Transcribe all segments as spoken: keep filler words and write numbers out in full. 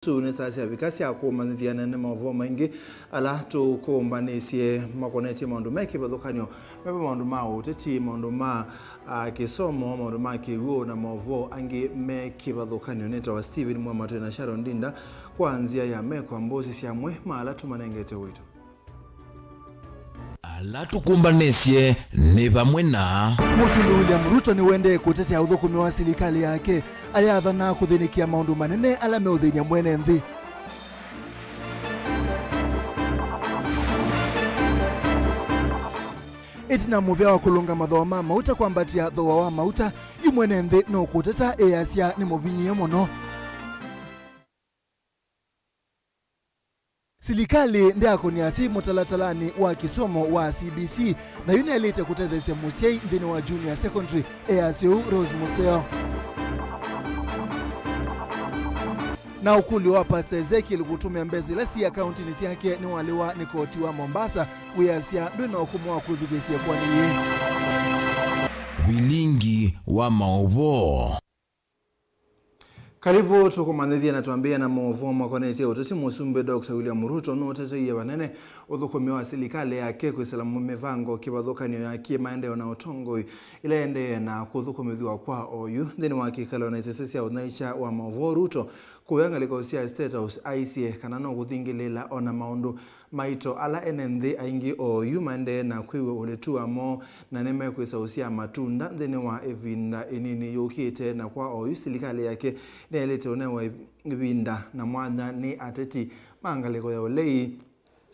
Isu nĩ saa syavika sya kũmanyĩthya nene maũvoo maingĩ ala tũkũmbanĩsye makonetye maũndũ me kĩvathũkany'o, meva maũndũ ma ũteti, maũndũ ma, a, kĩsomo, maũndũ ma kĩw'ũ, na maũvoo angĩ me kĩvathũkany'o. Nĩtawa Stephen Mwamatwe na Sharon Ndinda kwa nzĩa ya meko, mbũsĩ sya amwe ma ala tũmanengete ũito. Ala tũkũmbanĩsye nĩ vamwe na. Mũsumbĩ William Ruto nĩwendee kũtetea ũthũkũmi wa silikalĩ yake, ayathana kũthĩnĩkĩa maũndũ manene ala meũthĩny'a mwene nthĩ. Ĩtina mũvea wa kũlũnga mathooa ma mauta kwambatĩa thooa wa mauta, yu mwene nthĩ nũkũteta, easya nĩmũvinyĩĩe mũno. Silikalĩ ndĩakũnĩa syĩ mũtalatalanĩ wa kĩsomo wa C B C, na yu nĩaĩlĩte kũtetheesya mũsyai nthĩnĩ wa junior secondary, easya ũu Rose Mũseo. Na ũkũlyo wa Pastor Ezekiel kũtũmĩa mbesa ila syĩ akauntinĩ syake nĩwalĩwa nĩ koti wa Mombasa, wĩasya ndwĩ na ũkũmũ wa kwĩthukĩĩsya ĩkoani yĩĩ. Vilingi wa maũvoo. Karibu, tũkũmanyĩthye na twambĩĩe na maũvoo makonetye ũteti. Mũsumbĩ Doctor William Ruto nũteteie vanene ũthũkũmi wa silikalĩ yake kwĩsĩla mĩvango kĩvathũkany'o ya kĩmaendeeo na ũtongoi ĩla ĩendee na kũthũkũmĩthw'a kwa oyu. Nthĩnĩ wa kĩkalo na isese sya ũnyaĩĩkya wa maũvoo, Ruto kũya ngalĩko sya State House aisye kana no kũthingĩlĩĩla ona maũndũ maito ala ene nthĩ aingĩ oyu maendee na kwĩw'a ũletu wamo, na nĩmekwĩsa ũsyaa matunda nthĩnĩ wa ĩvinda ĩnini yũkĩte. Na kwa oyu, silikalĩ yake nĩyaĩlĩte ũnewa ĩvinda na mwanya nĩ ateti ma ngalĩko ya ũlei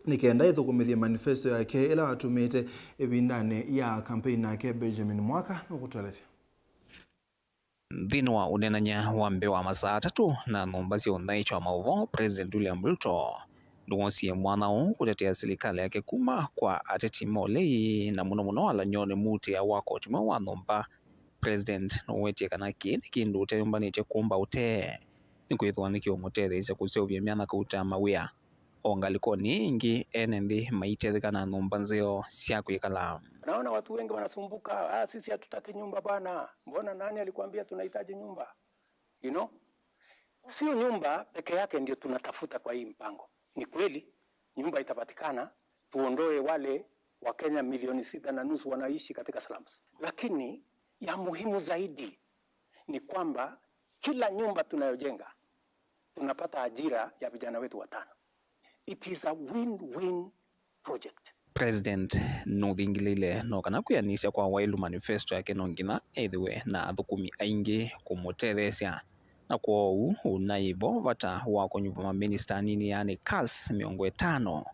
nĩ kenda ĩthũkũmĩthye manifesto yake ĩla watũmĩĩte ĩvindanĩ ya kampeini yake. Benjamin Mwaka nũkũtũelesya. Nthĩnĩ wa ũneenany'a wa mbee wa masaa atatũ na nyũmba sya ũnyaĩĩkya wa maũvoo, President William Ruto nĩwoosie mwanya ũũ kũtetea silikalĩ yake kuma kwa ateti ma ũlei, na mũno mũno alany'o nĩ muutĩa wa koti mweũ wa nyũmba. President nũwetie kana kĩĩ nĩ kĩndũ ũteyũmbanĩtye kũmba ũtee, nĩkwĩthĩwa nĩkĩũmũtetheesya kũseũvya myanya kauta mawĩa. O ngalĩkonĩ ĩngĩ, ene nthĩ maitetheka na nyũmba nzeo sya kwĩkala. Naona watu wengi wanasumbuka, "Ah, sisi hatutaki nyumba bwana. Mbona nani alikuambia tunahitaji nyumba?" You know? Sio nyumba peke yake ndio tunatafuta kwa hii mpango. Ni kweli, nyumba itapatikana, tuondoe wale wa Kenya milioni sita na nusu wanaishi katika slums. Lakini ya muhimu zaidi ni kwamba kila nyumba tunayojenga, tunapata ajira ya vijana wetu watano. It is a win-win project. President nũthingĩlĩĩle no kana kwĩanĩsya kwa waĩlu manifesto yake no nginya ethĩwe na athũkũmi aingĩ kũmũtetheesya, na kwoou ũnaĩ vo vata wa kũnyuva maminista anini, yaani CAS mĩongo ĩtano.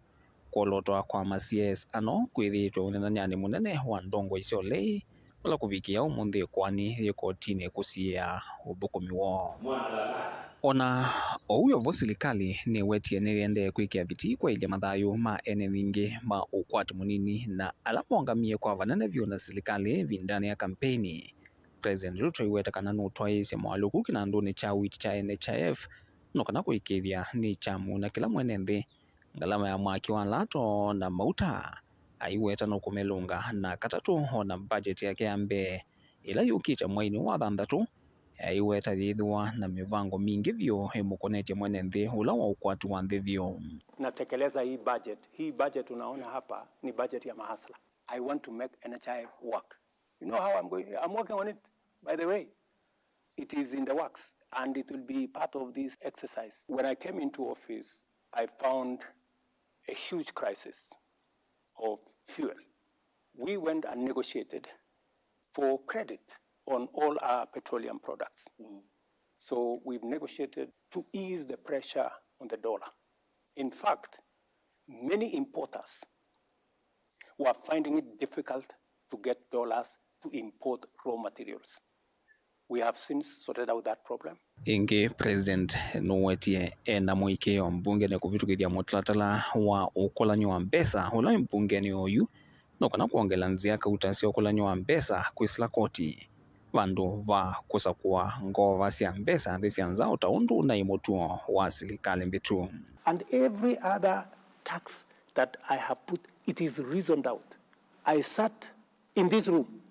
Kwolotwa kwa ma C S ano kwĩthĩĩtwe ũneenanĩanĩ mũnene wa ndongoi sya ũlei, ũla kũvikĩa ũmũnthĩ ĩkoani yĩ kotinĩ kũsiĩĩa ũthũkũmi woo. O na oou yo vo, silikalĩ nĩwetie nĩyĩendee kwĩkĩa vitii kwaĩlya mathayũ ma ene nthĩ ma ũkwati mũnini na ala mongamie kwa vanene vyũ na silikalĩ ĩvindanĩ ya kampeini. President Ruto aiweta kana nũtwaĩĩsye moalyũku kĩnandũnĩ kya ũiiti kya N H I F no kana kũĩkĩĩthya nĩkyamuna kĩla mwene nthĩ ngalama ya mwaki wa lato na mauta, aiweta nũkũmĩlũnga. Na katatũ, o na mbajeti yake ya mbee ĩla yũkĩte mweinĩ wa thanthatũ, aiweta yĩthĩwa na mĩvango mingĩ vyũ ĩmũkonetye mwene nthĩ ũla wa ũkwati wa nthĩ vyũ. Natekeleza hii budget. Hii budget unaona hapa ni budget ya mahasla. I want to make N H I F work. You know how I'm going? I'm working on it, by the way. It is in the works and it will be part of this exercise. When I came into office, I found a huge crisis of fuel. We went and negotiated for credit on all our petroleum products. Mm. So we've negotiated to ease the pressure on the dollar. In fact, many importers were finding it difficult to get dollars to import raw materials. We have since sorted out that problem. Ĩngĩ, President nũwetie ena mũĩkĩĩo mbungenĩ kũvĩtũkĩthya mũtalatala wa ũkũlan'yo wa mbesa ũla wĩ mbungenĩ oyu, no kana kwongela nzĩa kauta sya ũkũlan'yo wa mbesa kwĩsĩla koti, vandũ va kũsakũa ngova sya mbesa nthĩ sya nza, o ta ũndũ naĩ mũtuo wa silikalĩ mbĩtu. And every other tax that I have put, it is reasoned out. I sat in this room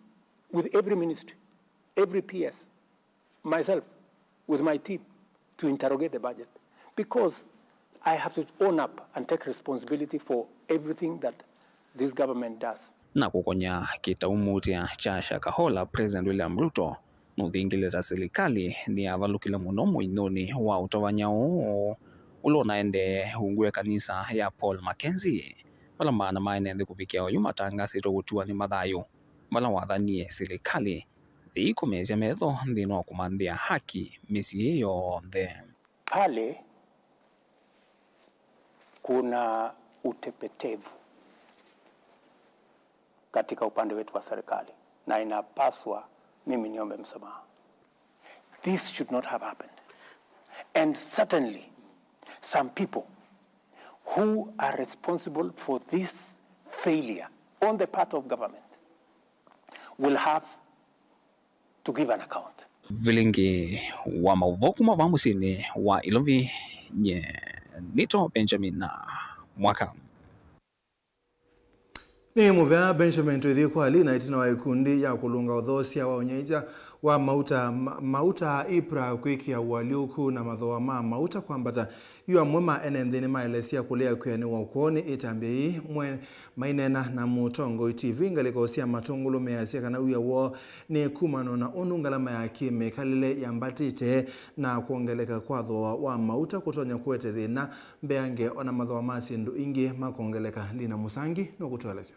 with every ministry, every P S, myself, with my team, to interrogate the budget. Because I have to own up and take responsibility for everything that this government does. Na kũkony'a kĩtaumutĩa kya Shakahola, President William Ruto nũthingĩle ta silikalĩ nĩyavalũkile mũno mũinũnĩ wa ũtavany'a ũũ ũla ũnaendee ungu wa ĩkanisa ya Paul Mackenzie, vala maana maene nthĩ kũvikĩa oyu matangasĩtwe kũtiwa nĩ mathayũ, vala wathanie silikalĩ yĩikomesya metho nthĩnĩ wa kũmanthĩa haki mĩsyĩ yonthe. Pale kuna utepetevu katika upande wetu wa serikali, na inapaswa mimi niombe msamaha. This should not have happened. And certainly, some people who are responsible for this failure on the part of government will have to give an account. Vilingi wa maũvoo kuma vaa mũsyĩnĩ wa Ilovi, nye nĩtawa Benjamin Mwaka. Nĩ mũvea Benjamin. Twĩthi kwa Lina. Ĩtina wa ikundi ya kũlũnga ũthoosya wa ũnyaĩĩkya wa mauta, ma-, mauta IPRA kwĩkĩa ũalyũku na mathooa ma mauta kwambata, yu amwe ma ene nthĩ nĩmaelesya kũlea kwĩanĩwa kwoo nĩ ĩtambya yĩĩ mwe-, maineena na Mũtongoi T V. Ngalĩko sya matũngũlũ measya kana wia woo nĩ kumana na ũndũ ngalama ya kĩmĩkalĩle yambatĩte na kwongeleka kwa thooa wa mauta kũtonya kũete thĩna mbeange, ona mathooa ma syĩndũ ingĩ makongeleka. Lina Mũsangi nũkũtũelesya.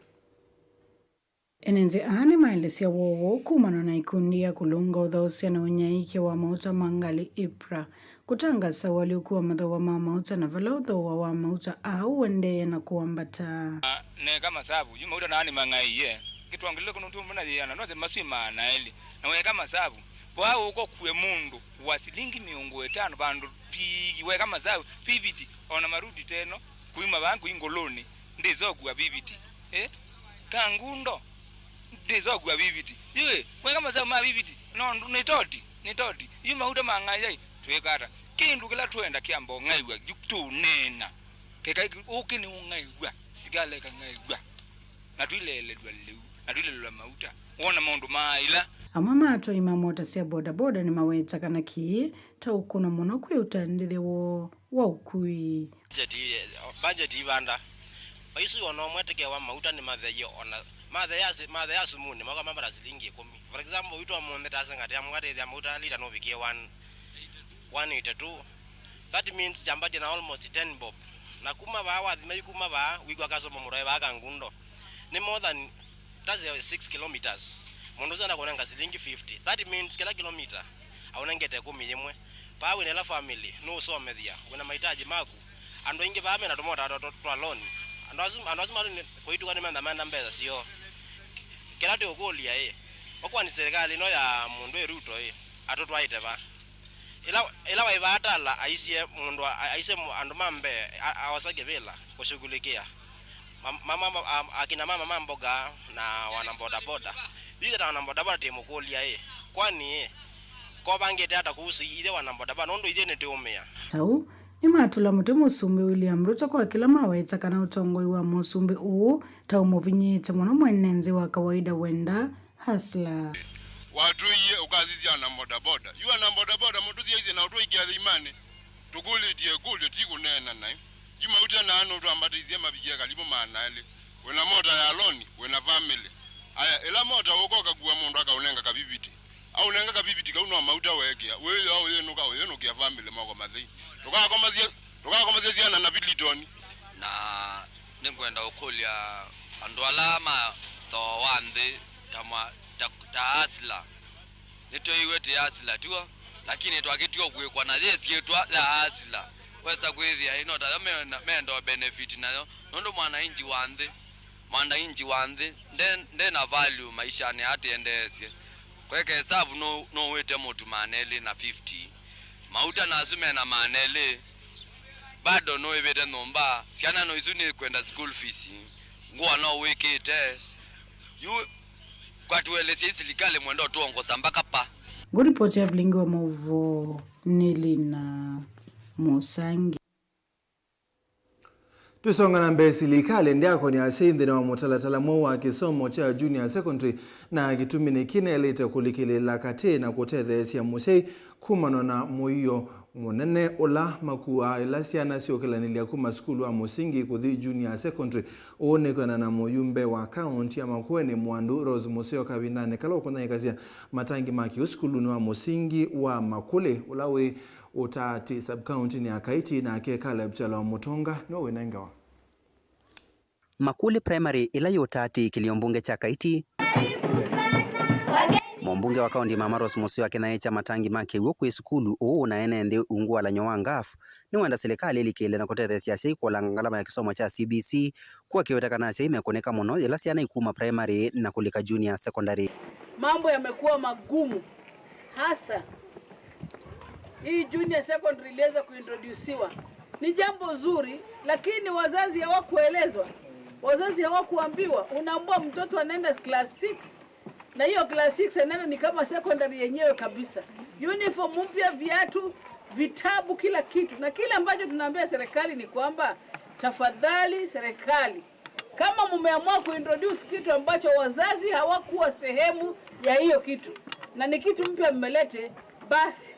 Ene nthĩ aa nĩmaelesya woo woo kumana na ikundi ya kũlũnga ũthoosya na ũnyaĩĩkya wa mauta ma ngalĩ IPRA kũtangasa ũalyũku wa mathooa ma mauta, na vala ũthooa wa mauta aa ũendee na kũambata. Neka masavu, yu mauta naa nĩmang'aĩie, kĩtwangĩlĩle kũndũ tũmwe na yĩana, nose maswĩ maana elĩ, na weka masavu, vaa ũkokue mũndũ wa silingi mĩongo ĩtano vandũ pii, weka masavu, piviti, ona maruti teno, kuima vaa kũi ngũlũnĩ, ndĩsokua piviti, eh? Kangundo, ndĩsokua piviti, yu, weka masavu ma piviti, no, nĩ toti, nĩ toti, yu mauta mang'aĩai, twĩka ata? Kĩndũ kĩla twenda kĩamba ũng'aĩw'a, yu tũũneena, keka ũkĩ nĩũng'aĩw'a, sikaleka ng'aĩw'a. Na tũileelelw'a lĩu, na tũilelelw'a mauta, wona maũndũ maaĩla. Amwe ma atwai ma mota sya bodaboda nĩmaweta kana kĩĩ ta ũkũno mũno kwĩ ũtandĩthya woo wa ũkui. Budget, budget ivanda. Vaisu ona ũmwe teke wa mauta nĩmatheie, ona matheea si-, matheea sumunĩ, mauka mambata silingi ĩkũmi. For example, witũ ũmũnthĩ tasingatia mũka tethĩa mauta lita nũvikie one, one eighty-two. That means kyambatie na almost ten bob. Na kuma vaa wathima yu kuma vaa, wĩkw'a kasoma mũroe vaa Kangundo. Nĩ more than, that's six kilometers. Mũndũ ũsu enda kũnenga silingi fifty. That means kĩla kilomita aũnengete ĩkũmi yĩmwe. Vaa wĩna ĩla family, nũũsomethya, wĩna mahitaji maku. Andũ aingĩ vaa mena tũmota twa, twa, twa loan. Andũ asu, andũ asu matu kũituka nĩmenda menda mbesa syoo. Kĩla tũũkũlya ĩ, okorwo nĩ serikali ĩno ya mũndũ ĩ Ruto ĩ, atũtwaĩte va? Ĩla, ĩla waĩ vaa Tala aisye mũndũ a-, aisye mũ-, andũ ma mbee, a-, aosa kĩvĩla kũshughulikia. Ma-, ma-, ma-, ma-, a-, akina mama ma mboga na wana bodaboda. Ithe ta wana bodaboda tĩmũkũlya ĩ, kwani ĩ, kovangĩte ata kuhusu ithe wana bodaboda, nũndũ ithe nĩtĩũmĩa? Ta ũu, nĩmatũla mũtĩ Mũsumbĩ William Ruto kwa kĩla maweta kana ũtongoi wa mũsumbĩ ũũ ta ũmũvinyĩĩte mũno mwene nthĩ wa kawaida wenda hustler. Watwĩie ũkasisya ana bodaboda. Yu ana bodaboda mũtũsyaisye na ũtũikĩa thĩimanĩ. Tũkũlĩtye ĩkũlyo ti kũneena naĩ. Yu mauta na nũtwambatĩisye mavikie kalivu maana elĩ. Wĩna mota ya loni, wĩna family. Aya, ĩla mota ũka ũkakua mũndũ akaũnenga kaviviti. Aũnenga kaviviti kau no mauta weekĩa. Wĩyoo ũyĩnũka ũyĩnũkĩa family moko mathei. Ndũkakomasye, ndũkakomasye syana na vilitoni. Na nĩngwenda ũkũlya andũ ala ma thooa nthĩ ta mwa-, ta, ta hustler. Nĩtwĩiwe tĩ hustler tiw'o, lakini twakĩtiwe kwĩkwa na yĩ syĩtwa ya hustler. Wesa kwĩthĩa ĩno tayo mena-, menda benefit nayo, nũndũ mwananchi wa nthĩ, mwananchi wa nthĩ nde-, nde na value maishanĩ atiendeesye. Kweka hesabu no, no wĩte mũtu maana elĩ na fifty. Mauta nasu mena maana elĩ, bado no ĩvĩte nyũmba, syana no isu nĩ kwenda school fees, ngũa no wĩkĩte. Yu, kwatũelesya ĩ silikalĩ mwenda ũtwongosa mbaka pa? Ngũripoti ya vilingi wa maũvoo nĩ Lina Mũsangi. Tũsonga na mbee, silikalĩ ndyakonia asyai nthĩnĩ wa mũtalatala mweũ wa kĩsomo kya junior secondary, na kĩtumi nĩkĩ nĩyaĩlĩte kũlikĩlĩĩla katĩ na kũtetheesya mũsyai kumana na mũio mũnene ũla makuaa ĩla syana syũkĩlanĩlya kuma sukulu wa mũsingi kũthi junior secondary. Ũũ nĩ kwĩanana na mũyumbe wa kaũnti ya Makueni Mwandu Rose Museo kavindanĩ kala ũkũnyaĩĩkasya matangi ma kĩw'ũ sukulunĩ wa mũsingi wa Makũlĩ ũla wĩ Ũtaati sub-county-nĩ ya Kaiti, nake Caleb Kyalo wa Mũtonga nĩwe wĩnengewa. Makũlĩ Primary, ĩla yĩ Ũtaati kĩlio mbunge kya Kaiti. Mũmbunge wa kaũnti Mama Rose Museo akĩnyaĩĩkya matangi ma kĩw'ũ kwĩ sukulu ũũ na ene nthĩ ungu wa ũlany'o wa ngaf, nĩwenda silikalĩ ĩlikĩle na kũtetheesya asyai kũolanga ngalama ya kĩsomo kya C B C, kũakĩweta kana asyai mekũnĩka mũno yĩla syana ikuma primary na kũlika junior secondary. Mambo yamekuwa magumu, hasa hii junior secondary iliweza kuintroduciwa. Ni jambo zuri, lakini wazazi hawakuelezwa, wazazi hawakuambiwa. Unaambua mtoto anaenda class six, na hiyo class six anaenda ni kama secondary yenyewe kabisa. Uniform mpya, viatu, vitabu, kila kitu. Na kile ambacho tunaambia serikali ni kwamba, tafadhali serikali, kama mumeamua kuintroduce kitu ambacho wazazi hawakuwa sehemu ya hiyo kitu, na ni kitu mpya mmelete, basi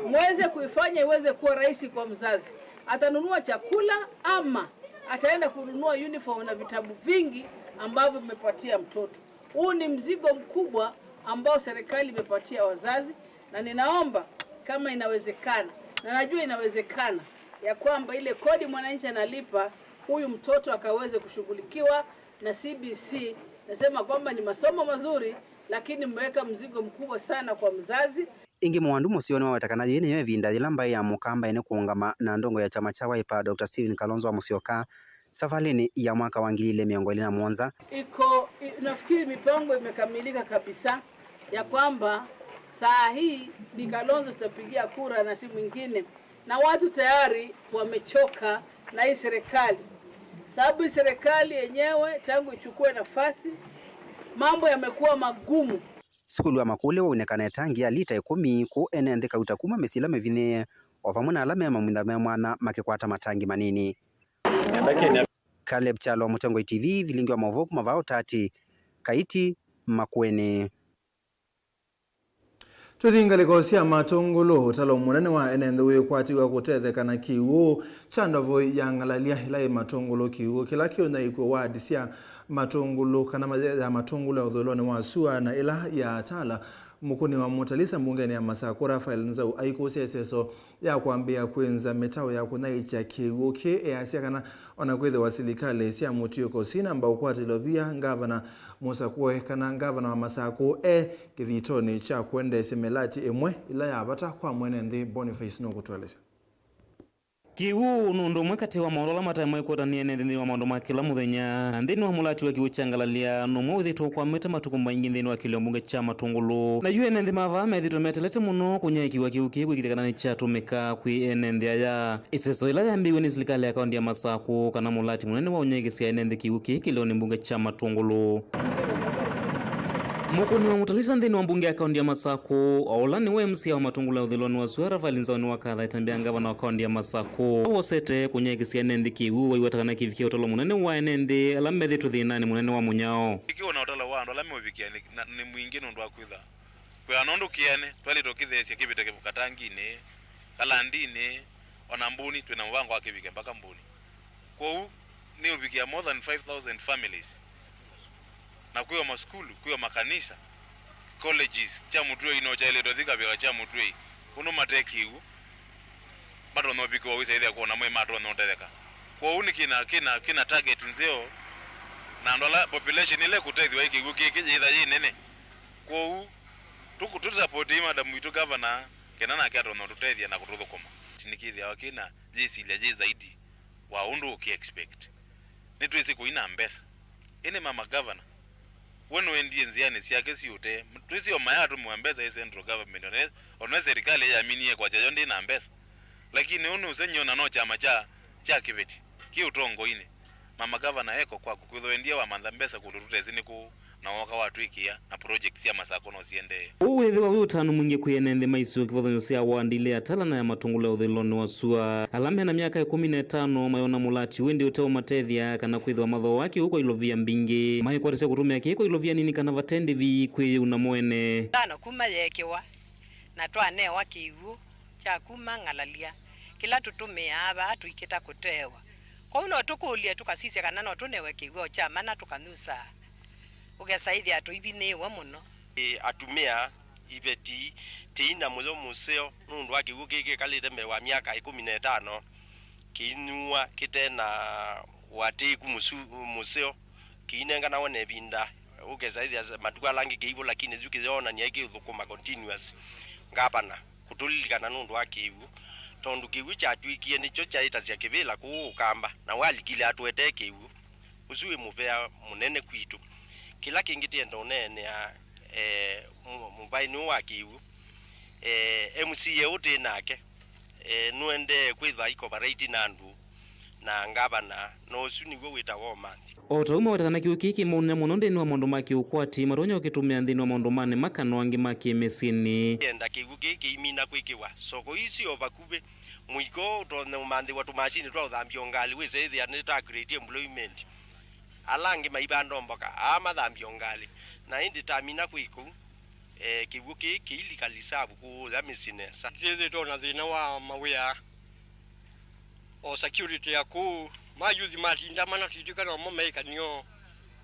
muweze kuifanya iweze kuwa rahisi kwa mzazi. Atanunua chakula ama ataenda kununua uniform na vitabu vingi ambavyo mmepatia mtoto. Huu ni mzigo mkubwa ambao serikali imepatia wazazi, na ninaomba kama inawezekana, na najua inawezekana, ya kwamba ile kodi mwananchi analipa, huyu mtoto akaweze kushughulikiwa na C B C. Nasema kwamba ni masomo mazuri, lakini mmeweka mzigo mkubwa sana kwa mzazi. Ĩngĩ Mwandu Museo nĩwaweta kana yĩĩ nĩyo ĩvinda yĩla mbaĩ ya Mũkamba ĩnĩkũũngama na ndongo ya kyama kya Wiper, Doctor Stephen Kalonzo wa Musyoka, savalĩnĩ ya mwaka wa ngili ilĩ mĩongo ĩlĩ na mũonza. Iko, i-, nafikiri mipango imekamilika kabisa ya kwamba saa hii ni Kalonzo tutapigia kura na si mwingine, na watu tayari wamechoka na hii serikali, sababu hii serikali yenyewe tangu ichukue nafasi, mambo yamekuwa magumu. Sukulu wa Makũlĩ waunĩka na ĩtangi ya lita ĩkũmi, kũu ene nthĩ kauta kuma mĩsyĩ ĩla mĩvinyĩĩe, o vamwe na ala me mamutha me mwana makĩkwata matangi manini. Caleb Kyalo, Mũtengoi T V, vilingi wa maũvoo kuma vaa Ũtati, Kaiti, Makueni. Tũthi ngalĩko sya Matũngũlũ. Ũtalo mũnene wa ene nthĩ wĩkwatiw'a kũtetheka na kĩw'ũ kya ndovo ya Ng'alalya ĩla yĩ Matũngũlũ, kĩw'ũ kĩla kĩũnyaĩĩkw'e ward sya Matũngũlũ kana ma-, ya Matũngũlũ ya ũthũĩlonĩ wa sua na ĩla ya Tala. Mũkũni wa Mũtalisa mbungenĩ ya Masakũ, Raphael Nzau, aikũsya ĩseso ya kwambĩĩa kwĩnza mĩtao ya kũnyaĩĩkya kĩw'ũ kĩĩ, easya kana o na kwĩthĩwa silikalĩ sya mũtiũko syĩnamba ũkwatĩlwa via, ngavana mũsakũe kana ngavana wa Masakũ e kĩthitonĩ kya kwendeesya mĩlatĩ ĩmwe ĩla ya vata kwa mwene nthĩ. Boniface nũkũtũelesya. Kĩw'ũ nĩ ũndũ ũmwe katĩ wa maũndũ ala mataĩ maikũtanĩa ene nthĩ nthĩnĩ wa maũndũ ma kĩla mũthenya. Na nthĩnĩ wa mũlati wa kĩw'ũ kya Ngalalia, nũmwe wĩthĩĩtwe ũkwamĩte matukũ maingĩ nthĩnĩ wa kĩlio mbunge kya Matũngũlũ. Na yu ene nthĩ ma vaa methĩĩtwe metelete mũno kũnyaĩĩkĩw'a kĩw'ũ kĩĩ kwĩkĩthya kana nĩkyatũmĩka kwĩ ene nthĩ aya. Ĩseso ĩla yambĩĩw'e nĩ silikalĩ ya kaũntĩ ya Masakũ kana mũlati mũnene wa ũnyaĩĩkĩsya ene nthĩ kĩw'ũ kĩĩ kĩlĩonĩ mbunge kya Matũngũlũ. Mũkũni wa Mũtalisa nthĩnĩ wa mbunge ya kaũntĩ ya Masakũ, o ũla nĩwe M C A wa Matũngũlũ ya ũthũĩlonĩ wa sua, Raphael Nzau, nĩwakatha ĩtambya ngavana wa kaũntĩ ya Masakũ wosete kũnyaĩĩkĩsya ene nthĩ kĩw'ũ, waiweta kana kĩvikĩe ũtalo mũnene wa ene nthĩ ala methĩĩtwe thĩnanĩ mũnene wa mũnyao. Ĩkĩwa na ũtalo wa andũ ala meũvikĩa nĩ, na, nĩ mwingĩ nũndũ wa kwĩtha kwĩana ũndũ kĩene twaĩlĩte ũkĩtheesya kĩvĩte kĩvu katanginĩ, kalandinĩ, o na mbũni, twĩ na mũvango wa kĩvike mpaka mbũni. Kwoou, nĩũvikĩa more than five thousand families. Na kwĩo masukulu, kwĩo makanisa, colleges, kya mũtwei no kyaĩlĩtwe thika vĩka kya mũtwei, ũndũ mate kĩw'ũ, matonya ũvikĩwa wĩsa ĩthĩa kwona mwĩ matonya ũtetheka. Kwoou nĩ kĩna, kĩna, kĩna target nzeo, na andũ ala population ĩla ĩkũtethw'a ĩ kĩw'ũ kĩkĩ yĩtha yĩ nene. Kwoou, tũkũ-, tũsapotei madam witũ gavana, kenda nake atonya ũtũtethya na kũtũthũkũma. Nĩkĩthĩawa kĩna yĩsilya yĩ zaidi wa ũndũ ũkĩ expect. Nĩtwĩsĩ kũi na mbesa. Ĩndĩ mama gavana, we nũendie nzĩanĩ syake syĩ ũtee. Twĩsĩ o mayatũmĩwa mbesa ĩ central government, ona, ona serikali yaminie kwasya yo ndĩ na mbesa. Lakini ũũ nĩ ũsengy'o na no kyama kya, kya kĩveti kĩ ũtongoinĩ. Mama gavana eko kwaku, kwĩthwa endie wamantha mbesa kũndũ tũtesĩ nĩ kũũ, na wooka watwĩkĩa na project sya Masakũ no siendee. Ũu wĩthĩwa wĩ ũtanu mwingĩ kwĩ ene nthĩ ma isio kĩvathũkany'o sya wandi ilĩ ya Tala na ya Matũngũlũ ya ũthũĩlonĩ wa sua. Ala me na myaka ĩkũmi na ĩtano mayona mũlati ũũ ĩndĩ ũteũmatethya kana kwĩthĩwa mathooa kĩw'ũ kwa ilovia mbingĩ, maikwatisya kũtũmĩa kĩĩ kwa ilovia nini kana vate ndĩvi kwĩyĩuna mo ene. Tano kuma yeekĩwa na twanewa kĩw'ũ kya kuma ng'alalya, kĩla tũtũmĩaa vaa tũikĩta kũteewa. Kwoou no tũkũlye tũkasisya kana no tũnewe kĩw'ũ o kya mana tũkanyusaa, ũkesa ĩthĩa tũivinyĩĩwe mũno. Ĩ, atumĩa, iveti, tĩi na mũyo mũseo nũndũ wa kĩw'ũ kĩĩ kĩkalĩte mbee wa myaka ĩkũmi na ĩtano kĩinyuwa kĩte na ũatĩĩku mũsu-, mũseo, kĩinenganawa na ĩvinda, ũkesa ĩthĩa matukũ ala angĩ kĩivũ, lakini yu kĩyoonany'a kĩũthũkũma continuous. Ngavana kũtũlilikana nũndũ wa kĩw'ũ, tondũ kĩw'ũ kyatw'ĩkie nĩkyo kyaĩtasya kĩvĩla kũũ Ũkamba, na walikile atũetee kĩw'ũ. Ũsu wĩ mũvea mũnene kwitũ. Kĩla kĩngĩ tĩenda ũneenea, eh, mũ-, mũvaĩnĩ ũũ wa kĩw'ũ, eh, M C A ũtĩ nake, eh, nũendee kwĩthwa aikovarate na andũ na ngavana, na ũsu nĩw'o wĩtawa ũmanthi. O ta ũu maweta kana kĩw'ũ kĩĩ kĩ mũnene mũno nthĩnĩ wa maũndũ ma kĩũkwati, matonya ũkĩtũmĩa nthĩnĩ wa maũndũ ma nĩma kana angĩ ma kĩmĩsyĩnĩ. Kenda kĩw'ũ kĩĩ kĩimina kwĩkĩwa soko ii syĩ o vakuvĩ, mũiko ũtonya ũmanthĩwa tũmasinĩ twa ũthambya o ngalĩ, wĩse ĩthĩa nĩ ta create employment. Ala angĩ maivanda o mboka, aa mathambya o ngalĩ. Na ĩndĩ tamina kwĩ kũu, eh, kĩw'ũ kĩĩ kĩilika reserve kũũya mĩsyĩ nesa. Twĩthĩtwe na thĩna wa mawĩa, o security ya kũu, ma youth matinda mana twitw'ĩka nomo meĩkanĩo,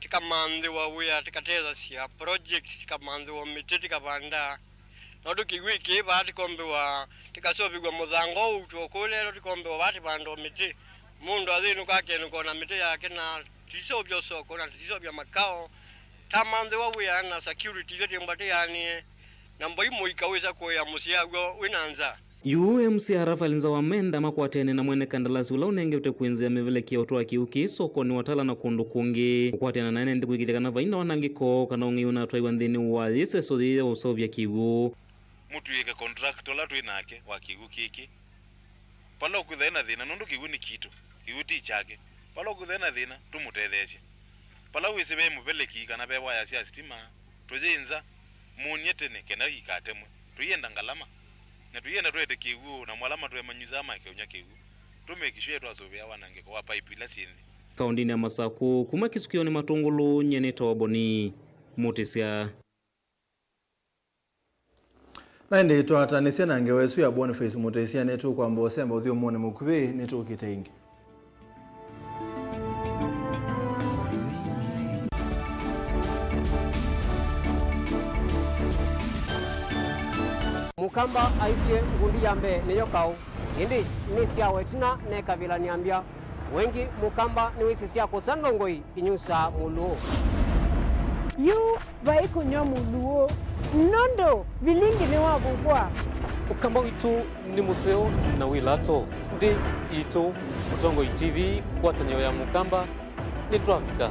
tĩkamanthĩwa wĩa, tĩkatethasya project, tĩkamanthĩwa mĩtĩ, tĩkavanda. Nũndũ kĩw'ũ kĩĩ vaa tĩkombĩwa, tĩkaseũvĩw'a mũthanga ũu ũtw'o kũũ lelo, tĩkombĩwa vaa tĩvanda o mĩtĩ. Mũndũ athĩnũka akenũka na mĩtĩ yake, na tũiseũvya soko, na tũiseũvya makao. Tamanthĩwa wĩa na security ithyo tĩmbwa tĩyanĩe, na mboi mũika wĩsa kũĩa mũsyĩ aw'o wĩ na nza. Yu M C A Raphael Nzau amenda makwatene na mwene kandalasi ũla ũnengetwe kwĩnzĩa mĩveleki ya ũtwaa kĩw'ũ kĩĩ sokonĩ wa Tala na kũndũ kũngĩ, kũkwatana na ene nthĩ kũĩkĩĩthya kana vai na wanangĩko kana ũng'ei ũnatwaiwa nthĩnĩ wa yĩseso yĩĩ ya ũseũvya kĩw'ũ. Mũtw'ĩke contract ũla twĩ nake wa kĩw'ũ kĩkĩ. Vala ũkwĩthwa ena thĩna, nũndũ kĩw'ũ nĩ kitũ, kĩw'ũ ti kyake. Vala ũkwĩthwa ena thĩna, tũmũtetheesye. Vala wĩsĩ ve mũveleki kana ve waya sya sitima, tũyĩnza, mũny'e tene kenda ikatemwe. Tũienda ngalama, na tũienda twete kĩw'ũ, namo ala matũemanyusaa makeũnywa kĩw'ũ. Tũ make sure twasũvĩa wanangĩko wa pipe ila syĩ nthĩ. Kaũndĩnĩ ya Masakũ, kuma Kĩsukĩonĩ Matũngũlũ, nyie nĩtawa Boni Mũtĩsya. Na ĩndĩ twatanĩsye na ngewa ĩsu ya Boniface Mũtĩsya, nĩtũkwamba ũsemba ũthyũmũnĩ mũkuvĩ, nĩtũkĩte ĩngĩ. Mũkamba aisye ngundi ya mbee nĩyo kaũ, ĩndĩ nĩsyawa ĩtina nekavĩla nĩambya. Wengĩ Mũkamba nĩwĩsĩ sya kũsa ndongoi inyusaa mũlũũ. Yu vai kũnywa mũlũũ, nũndũ vilingi nĩwavuvwa. Ũkamba witũ nĩ mũseo na wĩ lato. Nthĩ itũ, Mũtongoi T V, ngwatanĩo ya Mũkamba, nĩtwavika.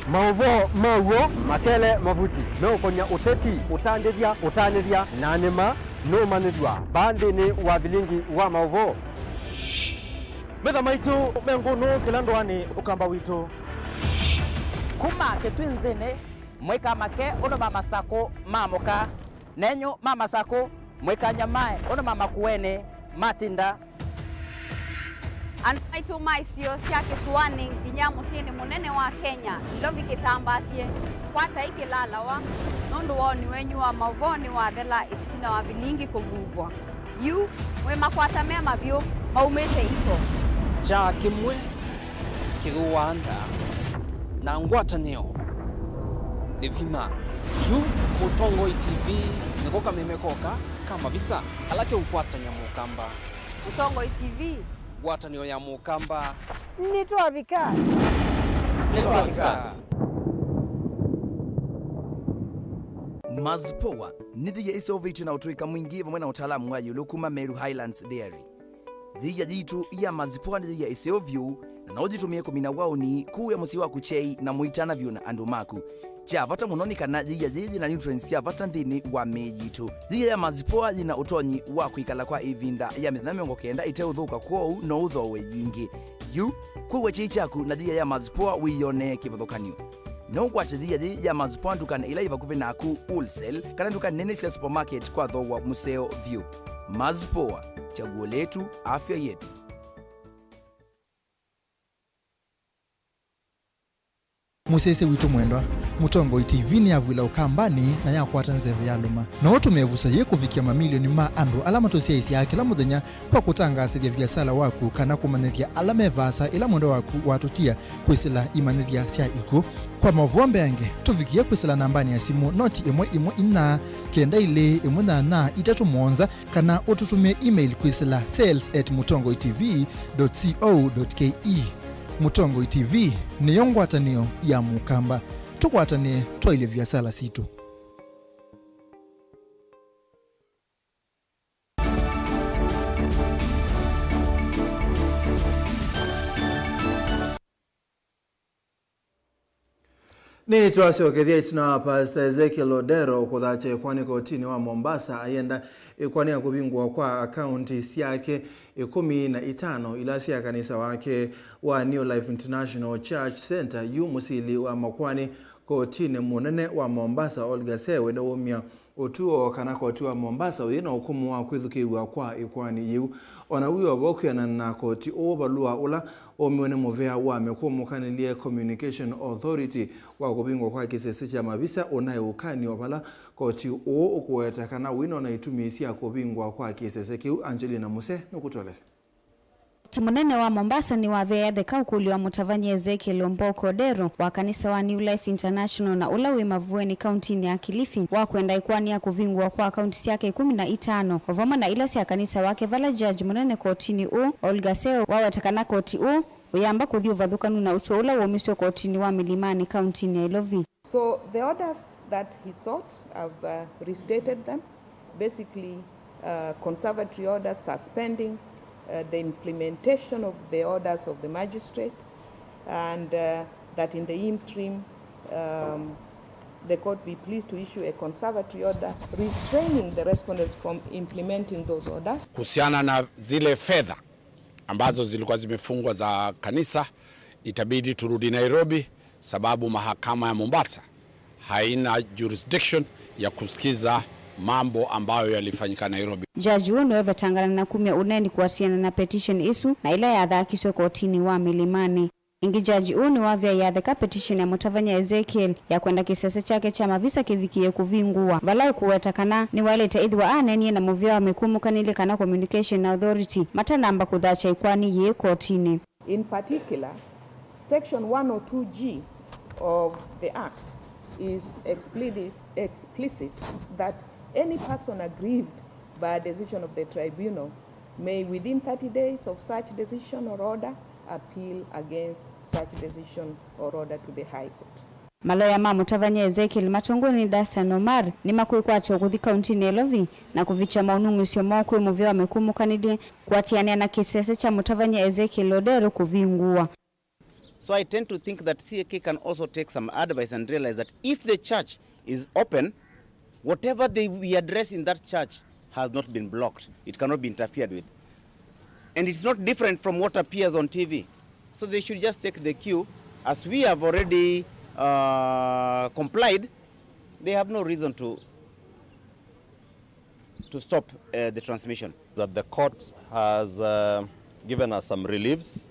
Maũvoo ma w'o makele mavuti meũkonya ũteti, ũtandĩthya, ũtanĩthya, na nĩma nũmanyĩthw'a vaa nthĩnĩ wa vilingi wa maũvoo. Metha maitũ me ngũnũ kĩla ndũanĩ Ũkamba witũ. Kuma Kĩtwinzĩnĩ, mũikamake ũndũ ma Masakũ maamũka, nenyu ma Masakũ, mũikanyamae ũndũ ma Makuenĩ matinda. Andũ maitũ ma isio sya kĩsũanĩ nginya mũsyĩnĩ mũnene wa Kenya, Nairobi kĩtambaasye, kwatai kĩlalawa, nũndũ woni wenyu wa maũvoo nĩwathela ĩtina wa vilingi kũvuvwa. Yu, mwĩ makwata me mavyũ maumĩte iko. Kyaa kĩmwe kĩthũaa nda, na ngwatanĩo nĩ vinya. Yu Mũtongoi T V nĩko kameme koka ka mavisa ala keũkwatany'a Mũkamba. Mũtongoi T V. Ngwatanĩo ya Mũkamba. Nĩtwavika. Nĩtwavika. Mazipoa nĩ thĩia ĩseũvĩtw'e na ũtũĩka mwingĩ vamwe na ũtaalamu wa ĩũlũ kuma Meru Highlands Dairy. Thĩia yitũ ya Mazipoa nĩ thĩia ĩseo vyũ, na no ũyĩtũmĩe kũmina waũni, kũĩa mũsyĩ waku kyei, na mũitana vyũ na andũ maku. Kya vata mũno nĩ kana yĩia yĩĩ yĩna nutrients sya vata nthĩnĩ wa mĩĩ yitũ. Yĩia ya Mazipoa yĩna ũtonyi wa kwĩkala kwa ĩvinda ya mĩthenya mĩongo kenda ĩteũthũka, kwoou no ũthooe yingĩ. Yu, kũw'a kyei kyaku na yĩia ya Mazipoa wĩyonee kĩvathũkany'o. No ũkwate yĩia yĩĩ ya Mazipoa ndukanĩ ila yĩ vakuvĩ naku, wholesale, kana nduka nene sya supermarket kwa thooa mũseo vyũ. Mazipoa, chaguo letu, afya yetu. Mũsyaĩĩsya witũ mwendwa, Mũtongoi T V nĩyavw'ĩla Ũkambanĩ na yakwata nzeve ya lũma. No ũtũme ĩvuso yĩĩ kũvikĩa mamilioni ma andũ ala matũsyaĩĩsyaa kĩla mũthenya kwa kũtangaasĩthya viasala waku kana kũmanyĩthya ala me vaasa ĩla mwendwa waku watũtia kwĩsĩla imanyĩthya sya ikw'ũ. Kwa maũvoo mbeange, tũvikĩe kwĩsĩla nambanĩ ya simũ noti ĩmwe ĩmwe inya kenda ilĩ ĩmwe nyanya itatũ mũonza, kana ũtũtũmĩe email kwĩsĩla sales at mũtongoi T V dot co dot K E. Mũtongoi T V nĩyo ngwatanĩo ya Mũkamba. Tũkwatanĩe twaĩlye viasala sitũ. Nĩtwasyokethya ĩtina wa Pastor Ezekiel Odero kũthatya ĩkoani kotinĩ wa Mombasa ayenda ĩkoani ya kũvingũwa kwa akaunti syake ĩkũmi na itano ila sya kanisa wake wa New Life International Church Center yu mũsili wa makoani kotinĩ mũnene wa Mombasa Olga Sewe nĩwaumya ũtuo kana koti wa Mombasa ũyĩ na ũkũmũ wa kwĩthukĩĩw'a kwa ĩkoani yĩu. O na wĩ o vo, kwĩanana na koti ũũ, valũa ũla waumiwe nĩ mũvĩa wa mĩkũmũkanĩlye Communication Authority wa kũvingwa kwa kĩsese kya mavisa ũnaĩ ũkany'o vala koti ũũ ũkũweta kana wĩno na itumi sya kũvingwa kwa kĩsese kĩu. Angelina Muse nũkũtũelesya. Koti mũnene wa Mombasa nĩwavea yatheka ũkũlyo wa mũtavany'a Ezekiel Omboko Odero wa kanisa wa New Life International na ũla wĩ Mavueni kauntinĩ ya Kilifi wa kwenda ĩkoani ya kũvingũwa kwa akaunti syake ĩkũmi na itano o vamwe na ila sya kanisa wake, vala jaji mũnene kotinĩ ũũ Olga Seo waweta kana koti ũũ ũyamba kũthi ũvathũkanu na ũtũo ũla waumiswe kotinĩ wa Milimani kauntinĩ ya Ilovi. So the orders that he sought, I've uh, restated them. Basically, uh, conservatory orders suspending uh, the implementation of the orders of the magistrate, and uh, that in the interim, um, the court be pleased to issue a conservatory order restraining the respondents from implementing those orders. Kuhusiana na zile fedha ambazo zilikuwa zimefungwa za kanisa, itabidi turudi Nairobi, sababu mahakama ya Mombasa haina jurisdiction ya kusikiza mambo ambayo yalifanyika Nairobi. Jaji ũũ nĩwevetangana na kumya ũneeni kũatĩana na petition ĩsu na ĩla yathakiswe kotinĩ wa Milimani. Ĩngĩ, jaji ũũ nĩwavea yatheka petition ya mũtavany'a Ezekiel ya kwenda kĩsese kyake kya mavisa kĩvikĩe kũvingũwa, vala ũkũweta kana nĩwaĩlĩte ĩthĩwa aneenie na mũvĩa wa mĩkũmũkanĩlye kana Communication Authority matanamba kũthatya ĩkoani yĩĩ kotinĩ. In particular, Section one oh two G of the Act is explicit, explicit that any person aggrieved by a decision of the tribunal may, within thirty days of such decision or order, appeal against such decision or order to the High Court. Maloya ma mũtavany'a Ezekiel matongoi nĩ Dastan Omar nĩmakwĩkwatya ũkũthi kauntinĩ ya Ilovi na kũvikya maũnung'ĩsyo moo kwĩ mũvĩa wa mĩkũmũkanĩlye kũatĩanĩa na kĩsese kya mũtavany'a Ezekiel Odero kũvingũwa. So I tend to think that C A K can also take some advice and realize that if the church is open, whatever they we address in that church has not been blocked. It cannot be interfered with. And it's not different from what appears on T V. So they should just take the cue. As we have already uh, complied, they have no reason to, to stop uh, the transmission. That the court has uh, given us some reliefs,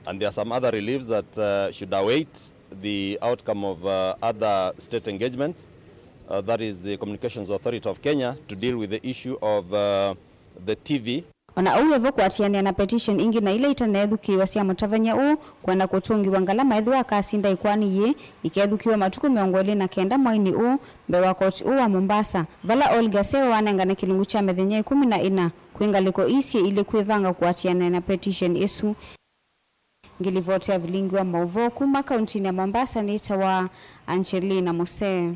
and there are some other reliefs that uh, should await the outcome of uh, other state engagements. Uh, that is the Communications Authority of Kenya to deal with the issue of uh, the T V. O na ũu wĩ vo, kũatĩanĩa na petition ingĩ na ila itaneethukĩĩwa sya mũtavany'a ũũ kwenda kũtũngĩwa ngalama ethĩwa akasinda ĩkoani yĩĩ ikethukĩĩwa matukũ mĩongo ĩlĩ na kenda mwainĩ ũũ mbee wa koti ũũ wa Mombasa, vala Olga Seo wanengane kĩlungu kya mĩthenya ĩkũmi na ĩna kwĩ ngalĩko ii syĩ ilĩ kwĩvanga kũatĩanĩa na petition ĩsu. Ngĩlivoti ya vilingi wa maũvoo kuma kauntinĩ ya Mombasa nĩtawa Angelina Musee.